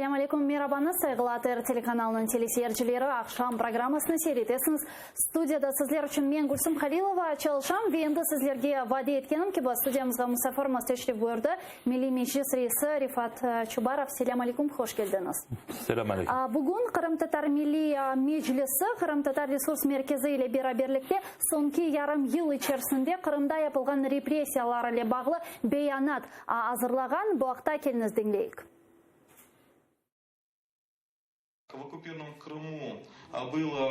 Selâm aleyküm, merabañız, sayğılı ATR telekanalınıñ teleseyircileri, aqşam programmasını seyir etesiñiz. Studiyada sizler içün men, Gülsüm Halilova, çalışam ve endi sizlerge vade etkenim kibi, studiyamızğa musafirimiz teşrif buyurdı, Milliy Meclis reisi Refat Çubarov. Selâm aleyküm, hoş keldiñiz. Selâm aleyküm. Bugün Qırımtatar Milliy Meclisi Qırımtatar Resurs Merkezi ile beraberlikte soñki yarım yıl içerisinde Qırımda yapılğan repressiyalar ile bağlı beyanat azırlağan. Bu aqta keliñiz diñleyik.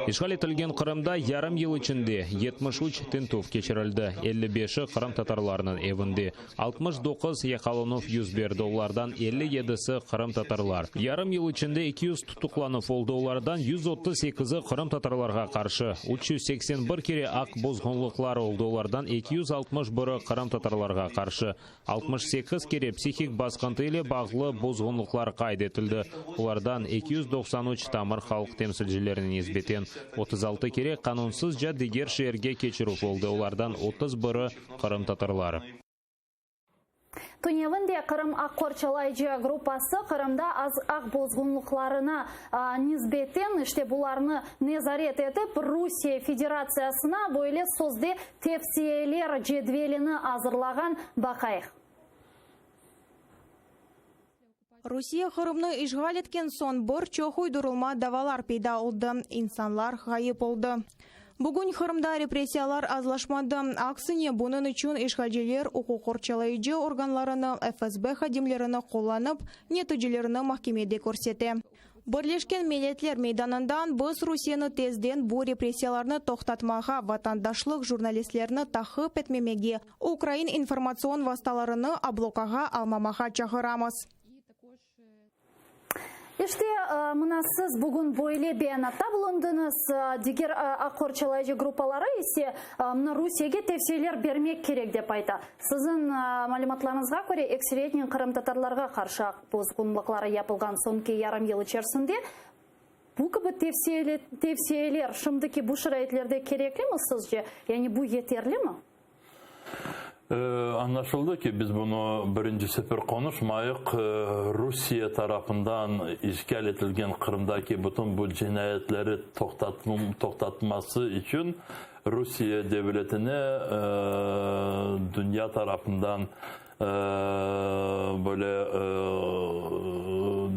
İşğal etilgen Qırımda yarım yıl içinde 73 tintüv keçirildi, 55-i qırımtatarlarnıñ evinde, 69 yaqalanuv berdi, olardan 57-si qırımtatarlar. Yarım yıl içinde 200 tutuqlanuv oldı, olardan 138-i qırımtatarlarğa qarşı, 381 kere aq bozğunlıqlar oldı, olardan 261-i qırımtatarlarğa qarşı. 68 kere psihik basqıntı ile bağlı bozğunlıqlar qayd etildi, olardan 293 tamır halq temsilcilerine nisbeten, 36 kere qanunsızca diger şeerge keçirüv oldı, olardan 31-i qırımtatarlar. Tünevin de Qırım aq qorçalayıcı gruppası Qırımda az aq bozğunlıqlarına nisbeten, işte bularnı nezaret etip, Rusiye Federatsiyasına böyle sözde Tevsiyeler cedvelini azırlağan, baqayıq. Rusiye Qırımnı işğal etken soñ bir çoq uydurılma davalar peyda oldı, insanlar ğayıp oldı. Bugün Qırımda repressiyalar azlaşmadı, aksine, bunıñ içün işğalciler uquq qorçalayıcı organlarını, FSB hadimlerini qullanıp, neticelerini mahkemede körsete. Birleşken Milletler Meydanından biz Rusiyeni tezden bu repressiyalarnı toqtatmağa, vatandaşlıq jurnalistlerini taqip etmemege, ukrain informatsion vastalarını ablokağa almamağa çağıramız. İşte, mına siz bugün böyle beyanatta bulundıñız, diger aq qorçalayıcı gruppaları ise mına Rusiyege tevsiyeler bermek kerek dep ayta. Siziñ malümatlarıñızğa köre, ekseriyetnen qırımtatarlarğa qarşı aq bozğunlıqları yapılğan soñki yarım yıl içerisinde bu kibi tevsiyeler şimdiki bu şaraitlerde kereklimi sizce? Yani bu yeterlimi? Añlaşıldı ki, biz bunı birinci sefer qonuşmayıq. Rusiye tarafından işğal etilgen Qırımdaki bütün bu cinayetleri toqtatması içün Rusiye devletine dünya tarafından böyle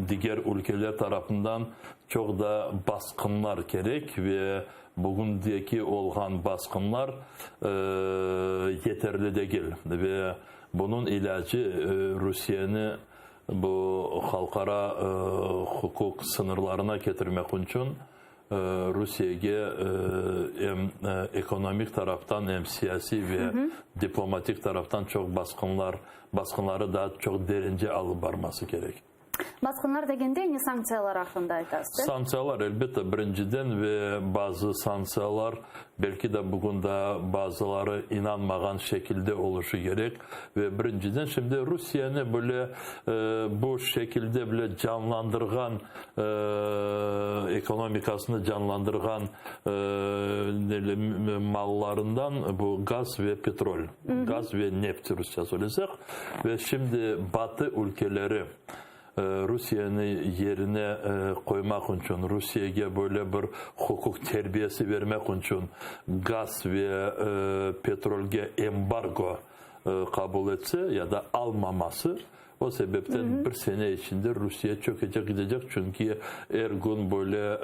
diger ülkeler tarafından çoq da basqınlar kerek ve bugündeki olğan basqınlar yeterli degil ve bunıñ ilâcı Rusiyeni bu halqara huquq sıñırlarına ketirmek içün Rusiyege em ekonomik taraftan, em siyasiy ve diplomatik taraftan çoq basqınlar, basqınları daa çoq derince alıp barması kerek. Basqınlar degende ne sanktsiyalar aqqında aytasız? Sanktsiyalar, elbette, birinciden ve bazı sanktsiyalar, belki de bugün daa bazıları inanmağan şekilde oluşı kerek. Ve birinciden şimdi Rusiyeni böyle bu şekilde bile canlandırğan, ekonomikasını canlandırğan mallarından bu gaz ve petrol, gaz ve neft rusça söylesek. Ve şimdi Batı ülkeleri Rusiyeni yerine qoymaq içün, Rusiyege böyle bir huquq terbiyesi vermek içün gaz ve petrolge embargo qabul etse ya da almaması, o sebepten bir sene içinde Rusiye çökecek gidecek, çünki er kün böyle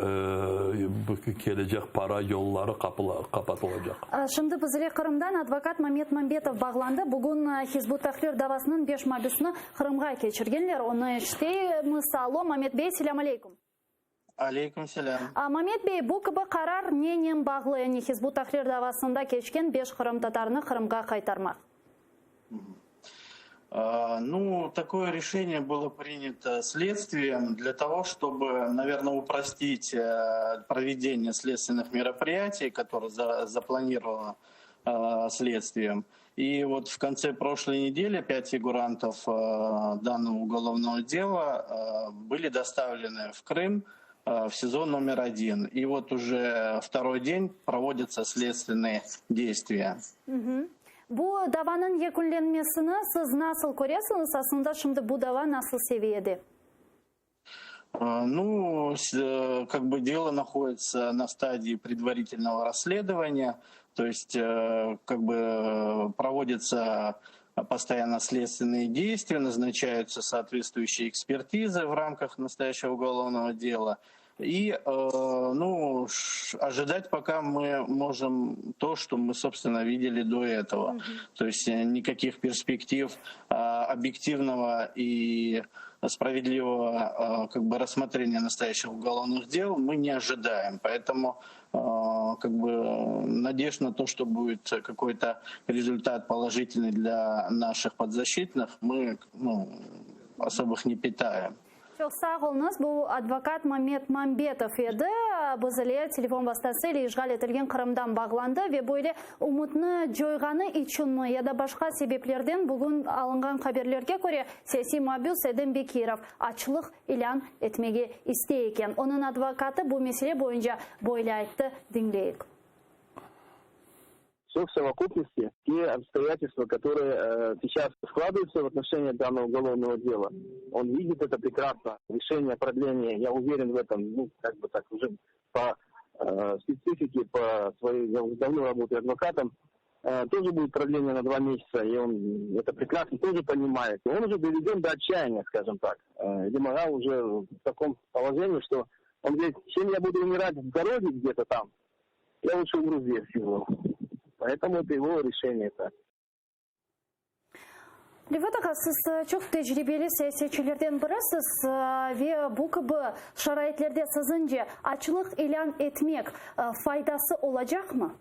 kelecek para yolları qapatılacaq. Şimdi bizre Qırımdan advokat Mamet Mambetov bağlandı. Bugün Hizb ut-Tahrir davasınıñ beş mabüsini Qırımğa keçirgenler. Onı eşiteymiz. Allo, Mamet bey, selâm aleyküm. Aleyküm selâm. Mamet bey, bu kibi qarar nenen bağlı, yani Hizb ut-Tahrir davasında keçken beş qırımtatarını Qırımğa qaytarmaq? Ну, такое решение было принято следствием для того, чтобы, наверное, упростить проведение следственных мероприятий, которые запланировано следствием. И вот в конце прошлой недели пять фигурантов данного уголовного дела были доставлены в Крым в СИЗО номер один. И вот уже второй день проводятся следственные действия. Bu davanıñ yekünlenmesini siz nasıl köresiñiz? Aslında şimdi bu dava nasıl seviyede? Ну, как бы дело находится на стадии предварительного расследования, то есть как бы проводятся постоянно следственные действия, назначаются соответствующие экспертизы в рамках настоящего уголовного дела. И ну, ожидать пока мы можем то, что мы, собственно, видели до этого. То есть никаких перспектив объективного и справедливого как бы рассмотрения настоящих уголовных дел мы не ожидаем. Поэтому как бы надежд на то, что будет какой-то результат положительный для наших подзащитных, мы ну, особых не питаем. Çoq sağ oluñız. Bu advokat Mammet Mambetov edi. Biz ile telefon vastası ile işğal etilgen Qırımdan bağlandı ve böyle ümütni coyğanı içünmi ya da başqa sebeplerden bugün alınğan haberlerge köre siyasiy mabüs Edem Bekirov açlıq ilân etmege istey eken. Onıñ advokatı bu mesele boyunca böyle ayttı, diñleyik. Все в совокупности, те обстоятельства, которые э, сейчас складываются в отношении данного уголовного дела, он видит это прекрасно. Решение о продлении, я уверен в этом, ну, как бы так уже по э, специфике, по своей, я уже давно работаю адвокатом, э, тоже будет продление на два месяца, и он это прекрасно тоже понимает. Он уже доведен до отчаяния, скажем так. Э, Эдем-ага уже в таком положении, что он говорит, чем я буду умирать в дороге где-то там, я лучше умру здесь его. Поэтому это его решение так. Refat ağa, siz çoq tecribeli siyasetçilerden birisiz ve bu kibi şaraitlerde siziñce açlıq ilân etmek faydası olacaqmı?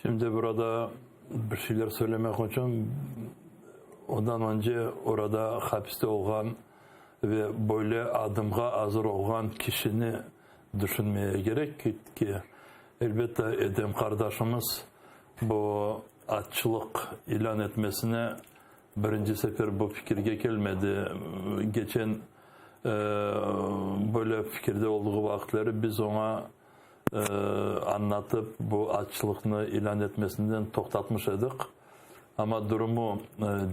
Şimdi burada bir şeyler söylemek içün ondan önce orada hapiste olğan ve böyle adımğa azır olğan kişini düşünmeye kerek ki, elbette, Edem qardaşımız bu açlıq ilân etmesine birinci sefer bu fikirge kelmedi. Geçen böyle fikirde olduğu vaqıtları biz oña añlatıp, bu açlıqnı ilân etmesinden toqtatmış edik. Amma durumu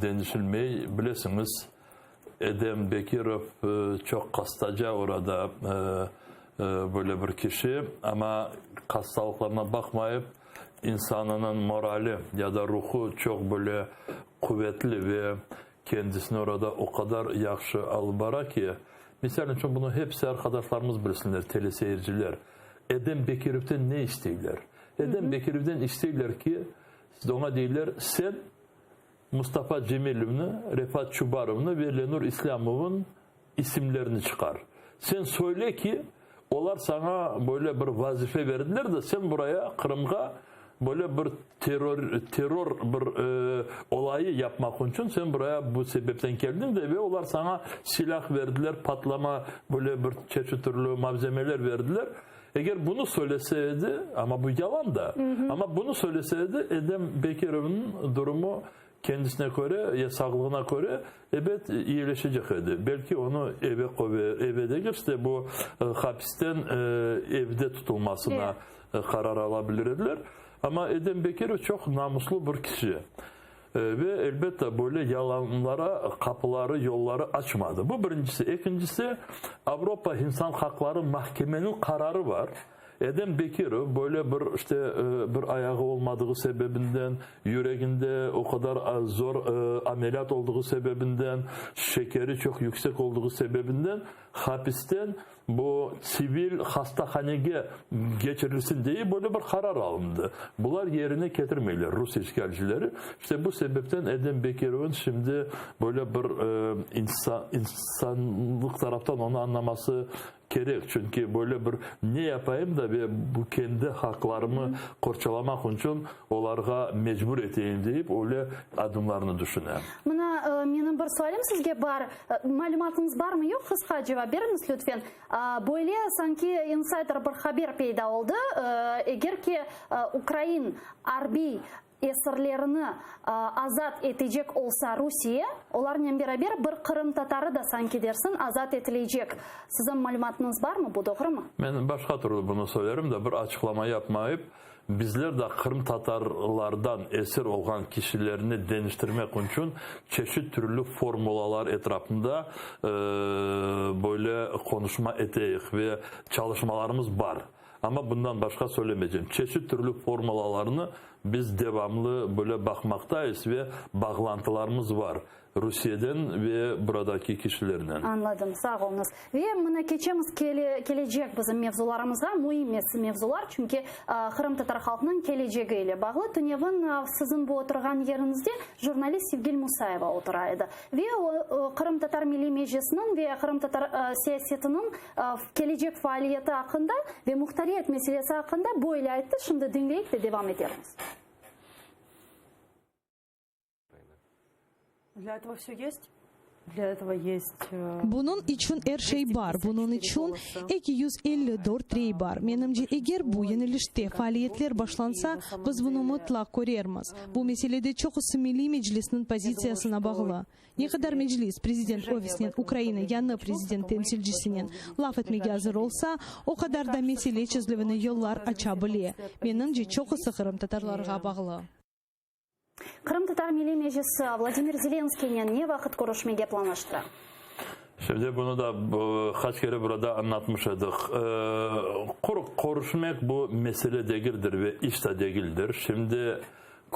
deñişilmey. Bilesiñiz, Edem Bekirov çoq qastaca orada böyle bir kişi, amma hastalıqlarına baqmayıp, insanınıñ morali ya da ruhu çoq böyle quvetli ve kendisini orada o qadar yahşı alıp bara ki, misal içün, bunı hepsi arqadaşlarımız bilsinler, teleseyirciler, Edem Bekirovden ne isteyler? Edem Bekirovden isteyler ki, oña deyler, sen Mustafa Cemilevni, Refat Çubarovnı ve Lenur İslâmovnıñ isimlerini çıqar. Sen söyle ki, olar saña böyle bir vazife berdiler de, sen buraya, Qırımğa, böyle bir terror, terror bir olayı yapmaq içün sen buraya bu sebepten keldiñ de, ve olar saña silâh berdiler, patlama, böyle bir çeşit türlü malzemeler berdiler. Eger bunı söylese edi, amma bu yalan da, amma bunı söylese edi, Edem Bekirovnıñ durumu kendisine köre, ya sağlığına köre, ebet, iyileşecek edi. Belki onı eve qover, eve degil, işte bu hapisten evde tutulmasına qarar ala bilir ediler. Amma Edem Bekirov çoq namuslı bir kişi. Ve, elbette, böyle yalanlara qapıları, yolları açmadı. Bu birincisi. Ekincisi, Avropa insan haqları mahkemeniñ qararı bar. Edem Bekirov böyle bir, işte, bir ayağı olmadığı sebebinden, yüreginde o qadar zor ameliyat olduğı sebebinden, şekeri çoq yüksek olduğı sebebinden hapisten Bu sivil hastahanege keçirilsin deye böyle bir qarar alındı. Bular yerine ketirmeyler, rus işğalcileri. İşte bu sebepten Edem Bekirovnıñ şimdi böyle bir insanlıq taraftan onı añlaması kerek. Çünki böyle bir ne yapayım da ve bu kendi haqlarımı qorçalamaq içün olarğa mecbur eteyim deyip öyle adımlarnı düşüne. Mına, menim bir sualim sizge bar. Malümatıñız barmı, yoq? Qısqa cevap beriñiz, lütfen. Böyle sanki insayder bir haber peyda oldı, eger ki ukrain arbiy. Esirlerini azat etecek olsa Rusiye, olarnen beraber bir qırımtatarı da sanki dersin azat etilecek. Siziñ malümatıñız barmı, bu doğrumı? Men başqa türlü bunı söylerim de, bir açıqlama yapmayıp, bizler de qırımtatarlardan esir olğan kişilerni deñiştirmek içün çeşit türlü formulalar etrafında böyle qonuşma eteyik ve çalışmalarımız bar. Amma bundan başqa söylemeycem. Çeşit türlü formulalarnı biz devamlı böyle baqmaqtayız ve bağlantılarımız bar Rusiyeden ve buradaki kişilernen. Añladım, sağ oluñız. Ve mına keçemiz kelecek bizim mevzularımızğa, müim mevzular, çünki qırımtatar halqınıñ kelecegi ile bağlı. Tünevin siziñ bu oturğan yeriñizde jurnalist Sevgil Musayeva otura edi. Ve o, Qırımtatar Milliy Meclisiniñ ve qırımtatar siyasetiniñ kelecek faaliyeti aqqında ve muhtariyet meselesi aqqında böyle ayttı. Şimdi diñleyik ve devam etermiz. Для этого все есть? Для этого есть Bunıñ içün er şey bar. Bunıñ içün 254 rey bar. Menimce, eger bu yönelişte faaliyetler başlansa, biz bunı mıtlaq körermiz. Bu meselede çoqusı Milliy Meclisniñ pozitsiyasına bağlı. Ne qadar Meclis, Prezident ofisinen, Ukraina yañı prezident temsilcisinen laf etmege azır olsa, o qadar da mesele çezilüvine yollar aça bile. Menimce, çoqusı qırımtatarlarğa bağlı. Qırımtatar Milliy Meclisi Vladimir Zelenskiynen ne vaqıt körüşmege planlaştıra? Şimdi bunı da qaç kere burada añlatmış edik. Körüşmek bu mesele degildir ve iş de degildir. Şimdi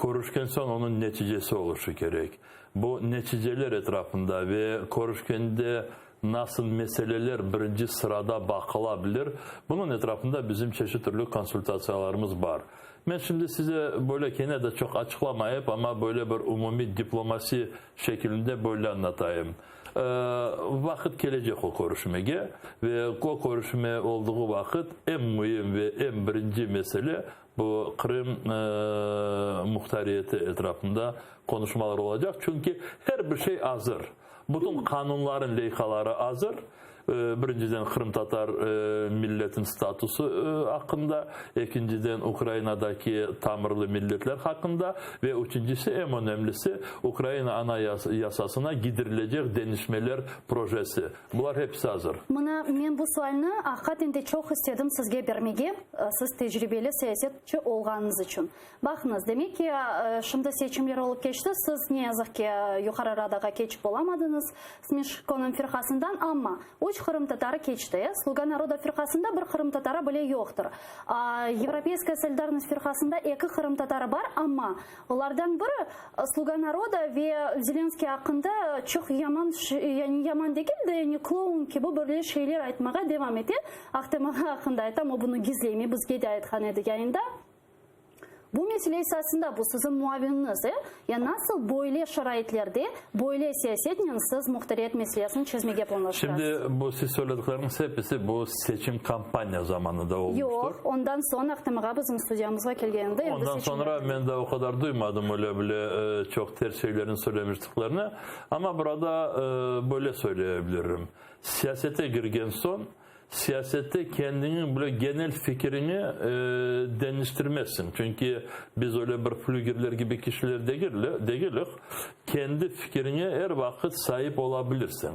körüşken soñ onıñ neticesi oluşı kerek. Bu neticeler etrafında ve körüşkende nasıl meseleler birinci sırada baqıla bilir, bunıñ etrafında bizim çeşit türlü konsultatsiyalarımız bar. Men şimdi size böyle kene de çoq açıqlamayıp, amma böyle bir umumiy diplomasi şekilinde böyle añlatayım. Vaqıt kelecek o körüşmege ve o körüşme olduğı vaqıt eñ müim ve eñ birinci mesele bu Qırım muhtariyeti etrafında qonuşmalar olacaq, çünki her bir şey azır. Bütün qanunların leyhaları azır. Birinciden, qırımtatar milletin statusı aqqında, ekinciden, Ukrainadaki tamırlı milletler haqqında ve üçüncisi, eñ önemlisi, Ukraina Anayasasına gidirilecek deñişmeler projesi. Bular hepisi azır. Mına, men bu sualni aqiqaten de çoq istedim sizge bermege, siz tecribeli siyasetçi olğanıñız içün. Baqıñız, demek ki, şimdi seçimler olıp keçti, siz, ne yazıq ki, Yuqarı Radağa keçip olamadıñız Smeşkonıñ firqasından, amma üç qırımtatarı keçti, Sluga naroda firqasında bir qırımtatarı bile yoqtır. Yevropeyskaya solidarnost firqasında eki qırımtatarı bar, amma olardan biri Sluga naroda ve Zelenskiy aqqında çoq yaman, yani yaman degil de, yani kloun kibi böyle şeyler aytmağa devam ete. Ahtem ağa aqqında aytam, o bunı gizlemey, bizge de aytqan edi yayında. Bu mesele esasında bu siziñ muaviniñiz, e? Ya nasıl böyle şaraitlerde, böyle siyasetnen siz muhtariyet meselesini çezmege planlaştırasız? Şimdi bu siz söyledikleriñiz hepisi bu seçim kampaniya zamanında olmuştur. Yoq, ondan soñ Ahtem ağa bizim studiyamızğa kelgeninde endi Ondan seçimler. soñra men de o qadar duymadım öyle bile çoq ters şeylerni söylemiştiklerini. Amma burada böyle söyleyebilirim. Siyasete girgen soñ Siyasette kendiñiñ bile genel fikiriñi deñiştirmezsiñ. Çünki biz öyle bir flügerler kibi kişiler degilik, kendi fikiriñe er vaqıt saip ola bilirsiñ.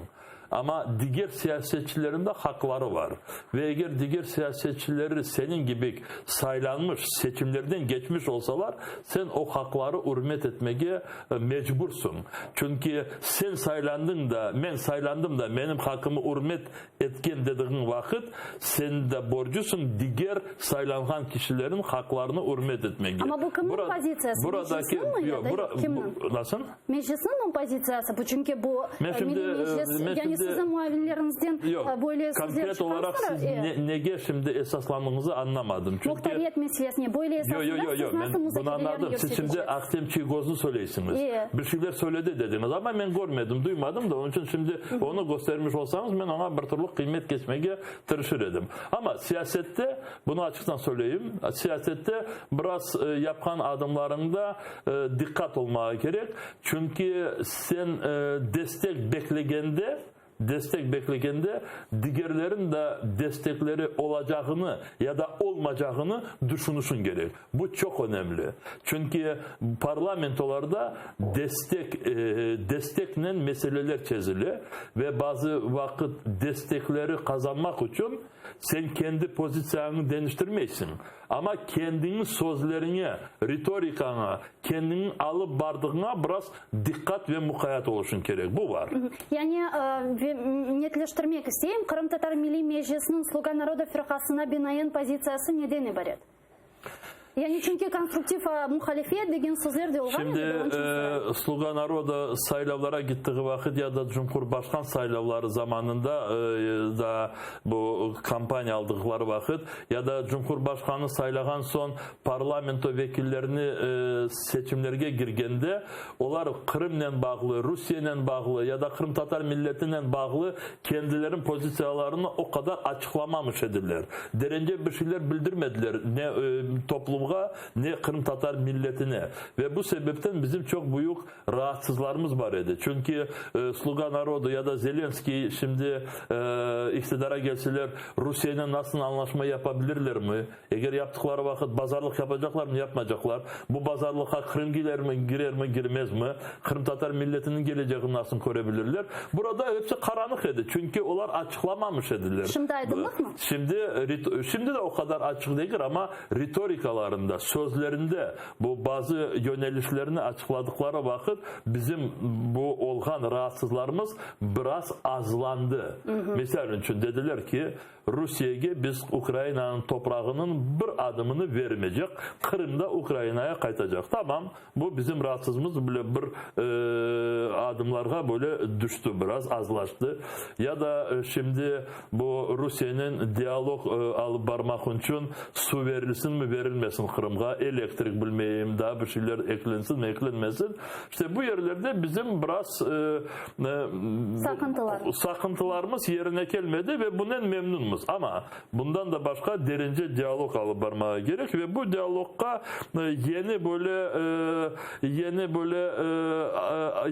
Amma diger siyasetçilerniñ de haqları bar. Ve eger diger siyasetçileri seniñ kibi saylanmış, seçimlerden keçmiş olsalar, sen o haqları ürmet etmege mecbursıñ. Çünki sen saylandıñ da, men saylandım da, menim haqımı ürmet Etken dediğiñ vaqıt, sen de borcusıñ diger saylanğan kişilerniñ haqlarını ürmet etmege. Amma bu kimniñ pozitsiyası? Meclisniñmi ya da kimniñ? Nasıl? Meclisniñmi pozitsiyası bu? Çünki bu Milliy Meclis, yani siziñ muavinleriñizden böyle sözler Konkret olaraq çıqarsa, siz nege şimdi esaslandığıñızı añlamadım. Çünki Muhtariyet meselesine böyle esasında siz nasıl muzakerelerni Bunı añladım. Siz şimdi yürseteceksiz? Ahtem Çiygoznı söyleysiñiz. Bir şeyler söyledi dediñiz, amma men körmedim, duymadım da, onıñ içün şimdi onı köstermiş olsañız, men oña bir türlü qıymet kesmege tırışır edim. Amma siyasette, bunı açıqtan söyleyim, siyasette biraz yapqan adımlarıñda diqqat olmağa kerek, çünki sen destek beklegende. Destek beklegende digerlerin da destekleri olacağını ya da olmacağını düşünüşün kerek. Bu çoq önemli. Çünki parlamentolarda destek, desteknen meseleler çezile ve bazı vaqıt destekleri qazanmaq içün sen kendi pozitsiyañı deñiştirmeysiñ, amma kendiñ sözleriñe, ritorikaña, kendiñ alıp bardığıña biraz diqqat ve muqayat oluşıñ kerek. Bu bar. Yani, netleştirmek isteyim, Qırımtatar Milliy Meclisiniñ Sluga naroda firqasına binaen pozitsiyası neden ibaret? Yani çünki konstruktiv muhalifet degen sözler de olğan edi, Şimdi onıñ içün sorayım. Sluga naroda saylavlara gittiği vaqıt ya da Cumhurbaşqan saylavları zamanında da bu kampaniya aldıqları vaqıt ya da Cumhurbaşqanı saylağan soñ parlamento vekillerini seçimlerge girgende olar Qırımnen bağlı, Rusiyenen bağlı ya da qırımtatar milletinen bağlı kendileriniñ pozitsiyalarını o qadar açıqlamamış ediler. Derence bir şeyler bildirmediler ne toplumğa, ne qırımtatar milletine. Ve bu sebepten bizim çoq büyük raatsızlarımız bar edi. Çünki Sluga narodu ya da Zelenskiy şimdi iqtidara kelseler, Rusiyenen nasıl añlaşma yapabilirlermi? Eger yaptıqları vaqıt bazarlıq yapacaqlarmı, yapmacaqlar? Bu bazarlıqqa Qırım gilermi, girermi, girmezmi? Qırımtatar milletiniñ kelecegini nasıl köre bilirler? Burada episi qaranıq edi, çünki olar açıqlamamış ediler. Şimdi aydınlıqmı? Şimdi, şimdi de o qadar açıq degil, amma ritorikalarında, sözlerinde bu bazı yönelişlerni açıqladıqları vaqıt bizim bu olğan raatsızlarımız biraz azlandı. Misal içün, dediler ki, Rusiyege biz Ukrainanıñ toprağınıñ bir adımını vermeycek, Qırım da Ukrainaya qaytacaq. Tamam, bu bizim raatsızımız bile bir adımlarğa böyle düştü, biraz azlaştı. Ya da şimdi bu Rusiyenen dialog alıp barmaq içün suv verilsinmi, verilmesin Qırımğa, elektrik bilmeyim, daa bir şeyler eklensinmi, eklenmesin. İşte bu yerlerde bizim biraz Saqıntılar. Saqıntılarımız yerine kelmedi ve bunen memnünmiz. Amma bundan da başqa derince dialog alıp barmağa kerek ve bu dialogqa yeni böyle yeni böyle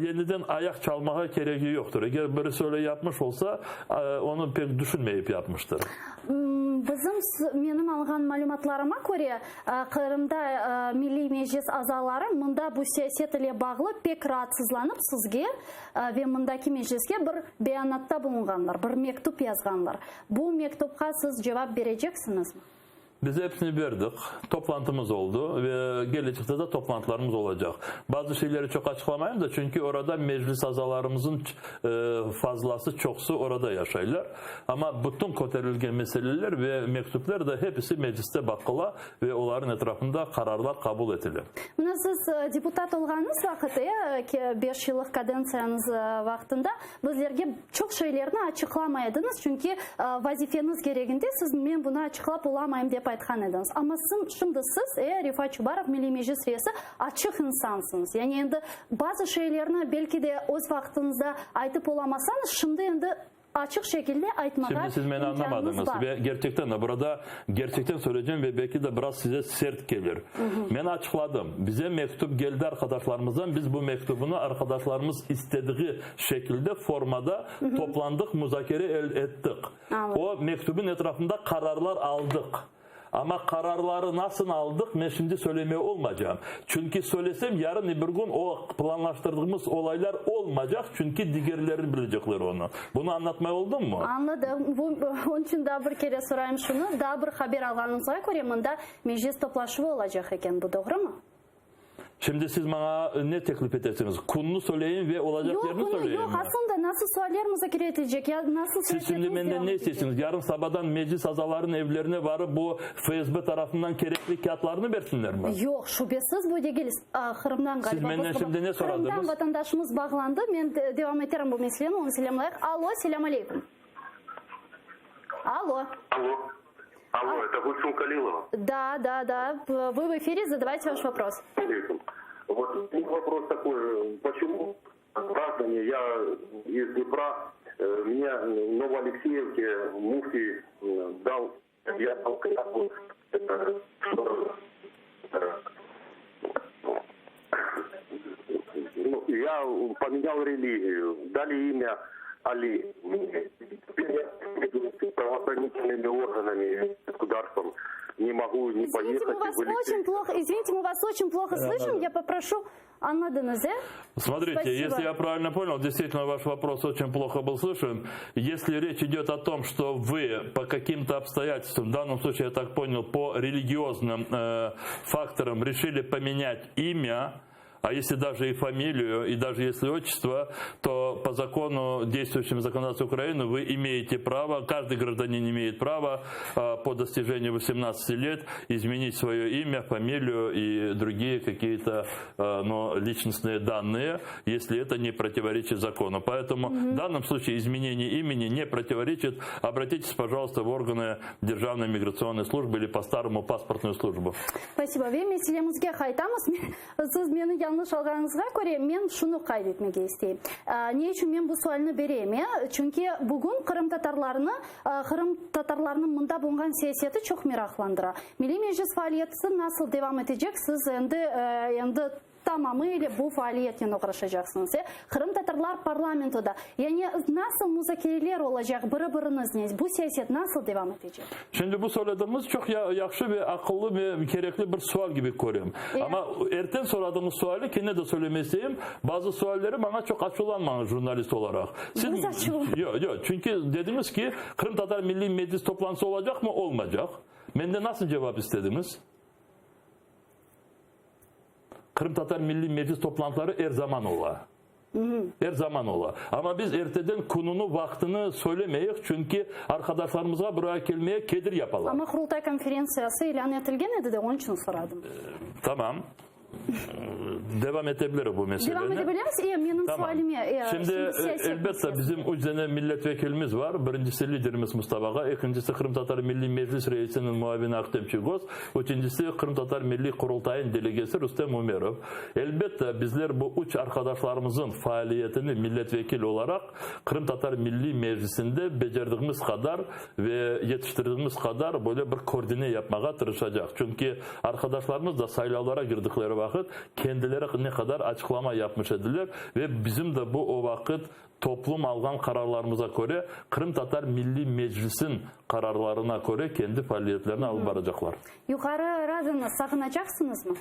yeniden ayaq çalmağa keregi yoqtır. Eger birisi öyle yapmış olsa, onı pek düşünmeyip yapmıştır. Bizim, menim alğan malümatlarıma köre, Qırımda Milliy Meclis azaları mında bu siyaset ile bağlı pek raatsızlanıp, sizge ve mındaki Mecliske bir beyanatta bulunğanlar, bir mektüp yazğanlar. Bu mektupqa siz cevap bereceksiñizmi? Biz episini berdik, toplantımız oldı ve kelecekte de toplantılarımız olacaq. Bazı şeyleri çoq açıqlamayım da, çünki orada Meclis azalarımızın fazlası, çoqusı orada yaşaylar. Amma bütün köterilgen meseleler ve mektüpler de hepisi mecliste baqıla ve olarnıñ etrafında qararlar qabul etile. Mına siz deputat olğanıñız vaqıt, e, beş yıllıq kadentsiyañız vaqtında bizlerge çoq şeylerni açıqlamay ediñiz, çünki vazifeñiz kereginde siz men bunı açıqlap olamayım dep aytqan ediñiz. Amma şimdi siz, e, Refat Çubarov, Milliy Meclis reisi, açıq insansıñız. Yani endi bazı şeylerni belki de öz vaqtıñızda aytıp olamasañız, şimdi endi Açıq şekilde aytmağa Şimdi siz meni imkânıñız añlamadınız bar. ve gerçekten de burada gerçekten söyleycem ve belki de biraz size sert kelir. Men açıqladım. Bize mektüp geldi arqadaşlarımızdan, biz bu mektübini arqadaşlarımız istediği şekilde, formada toplandıq, muzakere ettik. O mektübin etrafında qararlar aldıq. Amma qararları nasıl aldıq, men şimdi söylemeye olmaycağım. Çünki söylesem, yarın bir gün o planlaştırdığımız olaylar olmaycaq, çünki digerleri bilecekler onı. Bunı añlatmay oldımmı? Añladım. Bu, onıñ içün daa bir kere sorayım şunı, daa bir haber alğanımızğa köre, mında meclis toplaşuvı olacaq eken, bu doğrumı? Şimdi siz maña ne teklif etesiñiz? Künni söyleyim ve olacaq Yoq, yerni künni söyleyimmi? yoq. Aslında nasıl sualler muzakere etilecek ya nasıl Siz şimdi siyasetimiz menden devam ne etecek? isteysiñiz? Yarın sabadan meclis azalarınıñ evlerine barıp bu FSB tarafından kerekli kâğıtlarnı bersinlermi? Yoq, şübesiz bu degil. Qırımdan Siz ğaliba menden biz şimdi ne Qırımdan soradıñız? vatandaşımız bağlandı. Men devam eterim bu meseleni, onı selâmlayıq. Allo, selâm aleykum. Allo. Allo. Алло, это Гульсум Калилова? Да, да, да. Вы в эфире, задавайте ваш вопрос. Алейкум. Вот вопрос такой, почему граждане, я из Днепра, э, мне в Новоалексеевке муфтий э, дал, я дал клятву, э, что ну, я поменял религию, дали имя. Ali. Теперь я между правоохранительными органами и государством не могу не Извините, мы поехать и вас вылететь. очень плохо, извините, мы вас очень плохо слышим. Я попрошу añladıñız, э? Смотрите, Спасибо. если я правильно понял, действительно ваш вопрос очень плохо был слышен. Если речь идет о том, что вы по каким-то обстоятельствам, в данном случае, я так понял, по религиозным э, факторам решили поменять имя, а если даже и фамилию, и даже если отчество, то по закону, действующему законодательству Украины, вы имеете право, каждый гражданин имеет право э, по достижению 18 лет изменить свое имя, фамилию и другие какие-то э, но личностные данные, если это не противоречит закону. Поэтому в данном случае изменение имени не противоречит. Обратитесь, пожалуйста, в органы Державной миграционной службы или по-старому паспортную службу. Спасибо. Ve meselemizge qaytamız. Siz meni yañlış alğanıñızğa köre, men şunı qayd etmege isteyim. Ne içün men bu sualni berem? Çünki bugün qırımtatarlarnı, qırımtatarlarnıñ mında bulunğan siyaseti çoq meraqlandıra. Milliy Meclis faaliyeti nasıl devam etecek? Siz endi, endi tamamı ile bu faaliyetnen oğraşacaqsıñız. Qırımtatarlar parlamentoda. Yani nasıl muzakereler olacaq biri-biriñiznen? Bu siyaset nasıl devam etecek? Şimdi bu söylediğiniz çok yahşı ve akıllı ve kerekli bir sual gibi körüyorum. Ama erten soradığınız suali kene de söylemek isteyim. Bazı sualleri bana çok açılanmañız jurnalist olarak. Siz Yoq, yoq. Çünki dediniz ki, Qırımtatar Milliy Meclis toplantısı olacaq mı, olmaycaq? Menden nasıl cevap istediniz? Qırımtatar Milliy Meclis toplantıları er zaman ola. Er zaman ola. Amma biz erteden kününi, vaqtını söylemeyik, çünki arqadaşlarımızğa buraya kelmeye kedir yapalar. Amma Qurultay konferentsiyası ilân etilgen edi de, onıñ içün soradım. Tamam. Devam etebiliriz bu meseleni. Devam etebilemiz. E, menim Tamam. sualime, e, Şimdi, şimdi siyaset elbette meselesi. bizim üç dane milletvekilimiz var. Birincisi liderimiz Mustafa ağa, ekincisi Qırımtatar Milliy Meclis reisiniñ muavini Ahtem Çiygoz, üçüncisi Qırımtatar Milliy Qurultayınıñ delegesi Rustem Umerov. Elbette, bizler bu üç arqadaşlarımızın faaliyetini milletvekil olaraq Qırımtatar Milliy Meclisinde becerdigimiz qadar ve yetiştirdigimiz qadar böyle bir koordine yapmağa tırışacaq. Çünki arqadaşlarımız da saylavlara girdikleri vaqıt kendileri ne qadar açıqlama yapmış ediler ve bizim de bu o vaqıt toplum alğan qararlarımıza köre Qırımtatar Milliy Meclisin qararlarına köre kendi faaliyetlerini alıp baracaqlar. Yuqarı Radanı sağınacaqsıñızmı?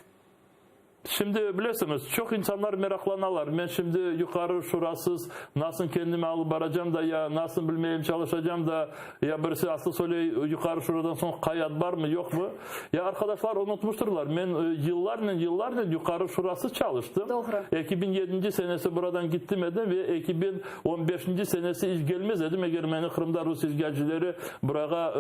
Şimdi bilesiñiz, çoq insanlar meraqlanalar, men şimdi Yuqarı Şurasız nasıl kendimi alıp baracam da, ya nasıl bilmeyim çalışacam da, ya birisi asıl söyley, Yuqarı Şuradan soñ hayat barmı, yoqmı? Ya arqadaşlar unutmıştırlar, men yıllarnen, yıllarnen Yuqarı Şurasız çalıştım. Doğru. 2007 senesi buradan gittim edim ve 2015 senesi iç gelmez edim, eger meni Qırımda rus işğalcileri burağa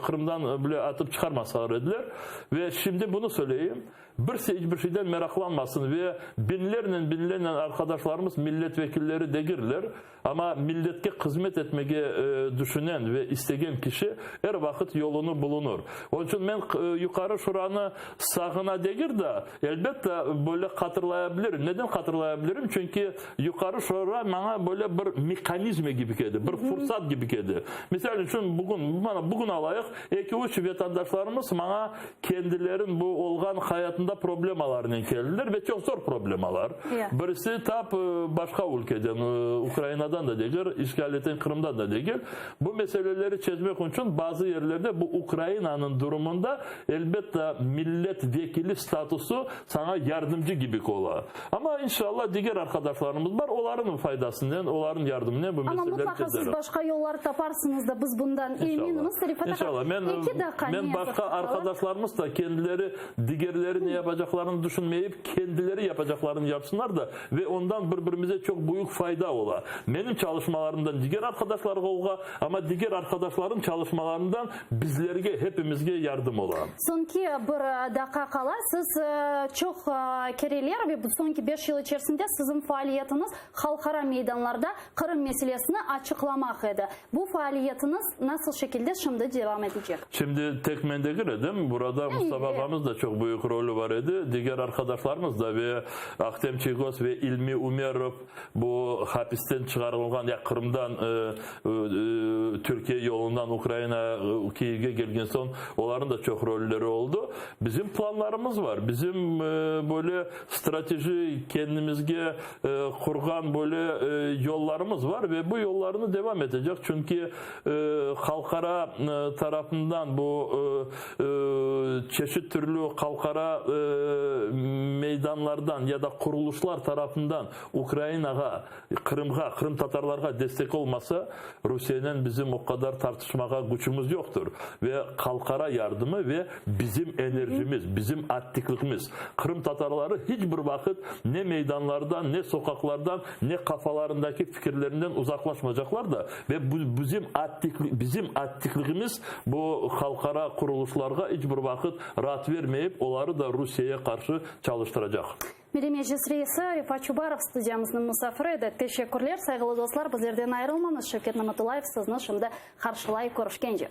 Qırımdan bile atıp çıqarmasalar ediler. Ve şimdi bunı söyleyim. Birse iç bir şeyden meraqlanmasın ve biñlernen, biñlernen arqadaşlarımız milletvekilleri degirler, amma milletke hızmet etmege düşünen ve istegen kişi er vaqıt yolunı bulunır. Onıñ içün men Yuqarı Şuranı sağına degir de, elbette, böyle hatırlaya bilirim. Neden hatırlaya bilirim? Çünki Yuqarı Şura maña böyle bir mehanizmi kibi keldi, bir fursat kibi keldi. Misal içün, bugün, mana bugün alayıq, eki-üç vetandaşlarımız maña Kendilerin bu olğan hayatında problemalarnen keldiler ve çoq zor problemalar. Birisi tap başqa ülkeden, Ukrainadan da degil, işğal eten Qırımdan da degil. Bu meseleleri çezmek içün bazı yerlerde bu Ukrainanıñ durumında elbette millet vekili statusı saña yardımcı kibik ola. Amma inşallah diger arqadaşlarımız bar, olarnıñ faydasınen, olarnıñ yardımınen bu Amma meseleleri mutlaqa siz çezeriz. başqa yollar taparsıñız da, biz bundan eminmiz. Refat ağa, İnşallah. Men, eki daqqa men ne başqa yazıq ki qala. arqadaşlarımız da kendileri digerleri ne yapacaqlarını düşünmeyip, kendileri yapacaqlarını yapsınlar da ve ondan bir-birimize çoq büyük fayda ola. Menim çalışmalarımdan diger arqadaşlarğa olğa, amma diger arqadaşlarnıñ çalışmalarından bizlerge, hepimizge yardım ola. Soñki bir daqqa qala. Siz çoq kereler ve bu soñki beş yıl içerisinde siziñ faaliyetiñiz halqara meydanlarda Qırım meselesini açıqlamaq edi. Bu faaliyetiñiz nasıl şekilde şimdi devam etecek? Şimdi tek men degil edim, burada Mustafa ağamız da çoq büyük rolü bar edi, diger arqadaşlarımız da ve Ahtem Çiygoz ve İlmi Umerov bu hapisten çıqarılğan ya Qırımdan Türkiye yolundan Ukraina Kiyevge kelgen soñ olarnıñ da çoq rolleri oldı. oldu. Bizim planlarımız var. Bizim böyle strateji kendimizge qurğan böyle yollarımız var ve bu yollarnı devam etecek. Çünki halqara tarafından bu çeşit türlü halqara meydanlardan ya da qurulışlar tarafından Ukrainağa, Qırımğa, qırımtatarlarğa destek olmasa, Rusiyenen bizim o qadar tartışmağa küçümiz yoqtır. Ve halqara yardımı ve bizim enerjimiz, bizim aktivligimiz. Qırımtatarları hiç bir vaqıt ne meydanlardan, ne soqaqlardan, ne qafalarındaki fikirlerinden uzaqlaşmacaqlar da ve bizim bizim aktivligimiz bu halqara qurulışlarğa iç bir vaqıt raat vermeyip, oları da Rusiyeye qarşı çalıştıracaq. Milliy Meclis reisi Refat Çubarov studiyamıznıñ musafiri edi. Teşekkürler, sayğılı dostlar, bizlerden ayırılmañız, Şevket Namatullayev sizni şimdi qarşılay. Körüşkence.